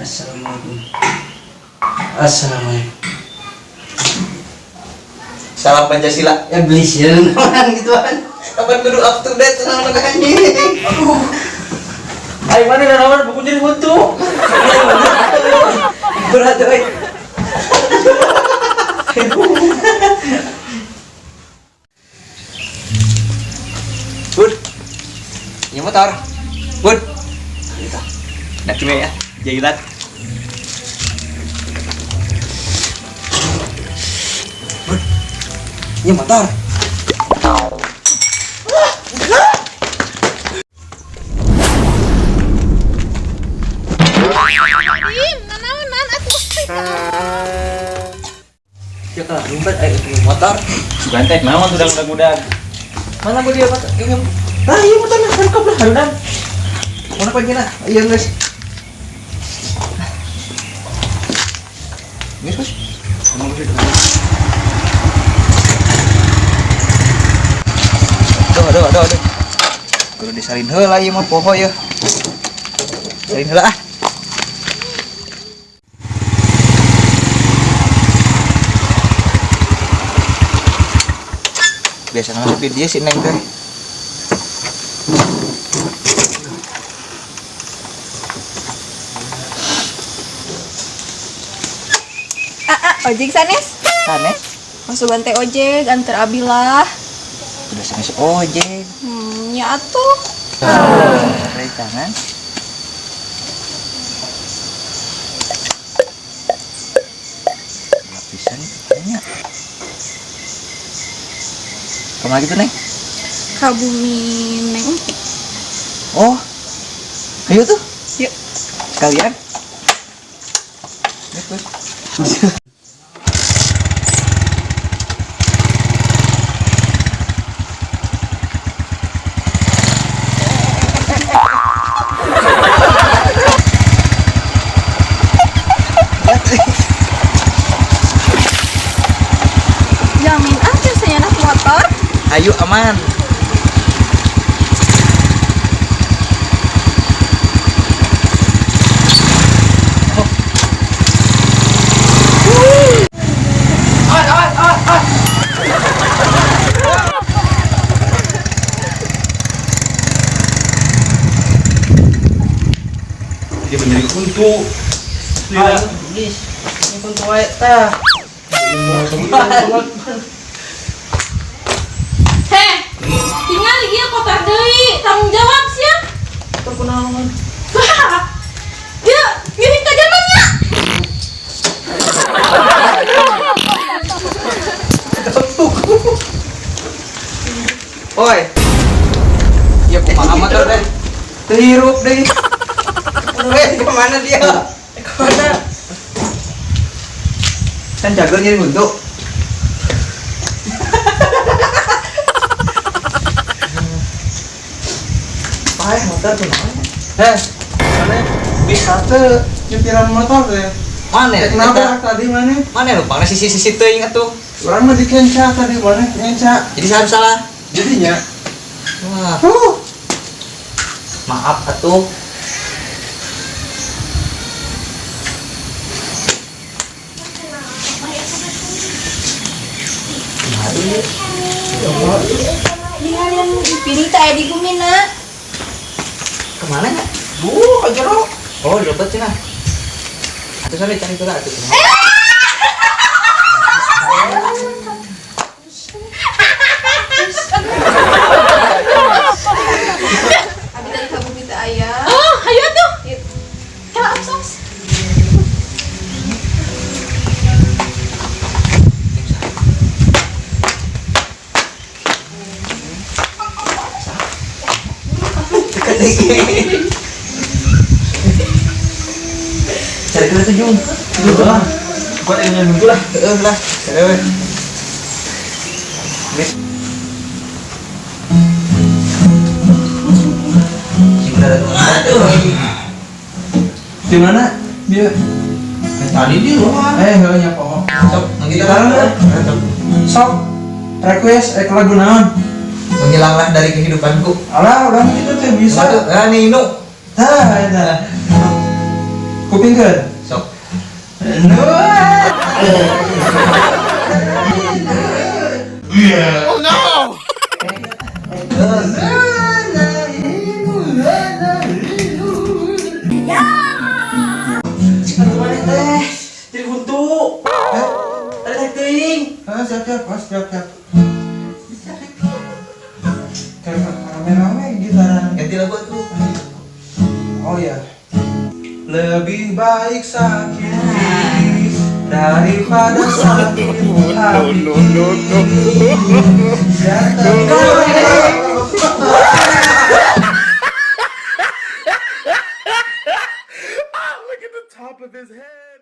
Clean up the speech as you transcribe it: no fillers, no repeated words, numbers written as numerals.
Assalamualaikum. Assalamualaikum. Salam Pancasila. Ya beli sih naon gituan. Kapan kudu up to date naon anjing. Ayo mana naon buku jadi buntu. Berat euy. Bud. Ini motor. Bud. Gitu. Nah, cuma ya. Jahilan. Bud. Ini motor. Ih, nanaonan atuh. Ya kalau lumpet ayo itu motor. Sugan teh naon tuh udah-udah. Mana bu dia motor? Ini. Ah, iya motornya lengkap lah harunan. Mana kuncinya? Iya, guys. Guys, guys. Kamu bisa. Aduh, aduh, aduh, aduh. Kudu disalin heula ieu mah poho ya. Salin heula ah. Biasa masuk di dia si Neng teh. Ah, ah, ojek sanes? Sanes? Masukan teh ojek antar abilah. Udah sanes ojek. Ya atuh. Dari tangan. Lapisan kayaknya. Kemana gitu, Neng? Ka bumi Neng Empi. Oh. Ayo tuh. Yuk. Sekalian. Yuk, terus. Jamin aja saya anak motor. Ayo aman. Awas, awas, awas, awas. Dia menjadi kuntu. Ayo, iblis. Ini kuntu wae tah. Heh, tinggal ieu kotor deui, tanggung jawab sia. Motor kunaon? Wah. Ya, ngiring ka jamannya. Oi. Ya kumaha motor teh? Teu hirup deui. Eh, kemana dia? Kemana? Kan jago nyari buntu. Paeh motor kunaon? Eh, mana bisa tuh nyupiran motor teh. Mana? Kenapa tadi mana? Mana lupa sisi-sisi teuing atuh. Urang mah dikenca tadi mana kenca. Jadi salah salah. Jadinya. Wah. Maaf atuh. Dengan yang dipilih teh di bumi na. Kemana ya? Bu, ka jero. Oh, di lebet cenah. Atuh sana cari heula atuh. Abi tadi ka bumi teh aya. Oh, hayu atuh. Yuk. Kela abs abs. Cari dulu tuh Jung. Lah. Buat yang nunggu lah. Heeh lah. Cari we. Di mana? Dia. Tadi di luar. Eh, heuh nya poho. Sok, nanti kita Sok request lagu naon? Menghilanglah dari kehidupanku. Alah, urang kitu teh bisa. Bisa. Ah, nih, Nu. Tah, eta. Kuping Kupingkeun. Sok. Oh no. Atuh maneh teh jadi huntu. Tadi teh teuing. Ah, siap siap, oh, siap siap. Kayak rame-rame gitaran. Ganti lagu tuh. Oh ya. Lebih baik sakit daripada sakit hati. No, no, no. Dan Look at the top of his head.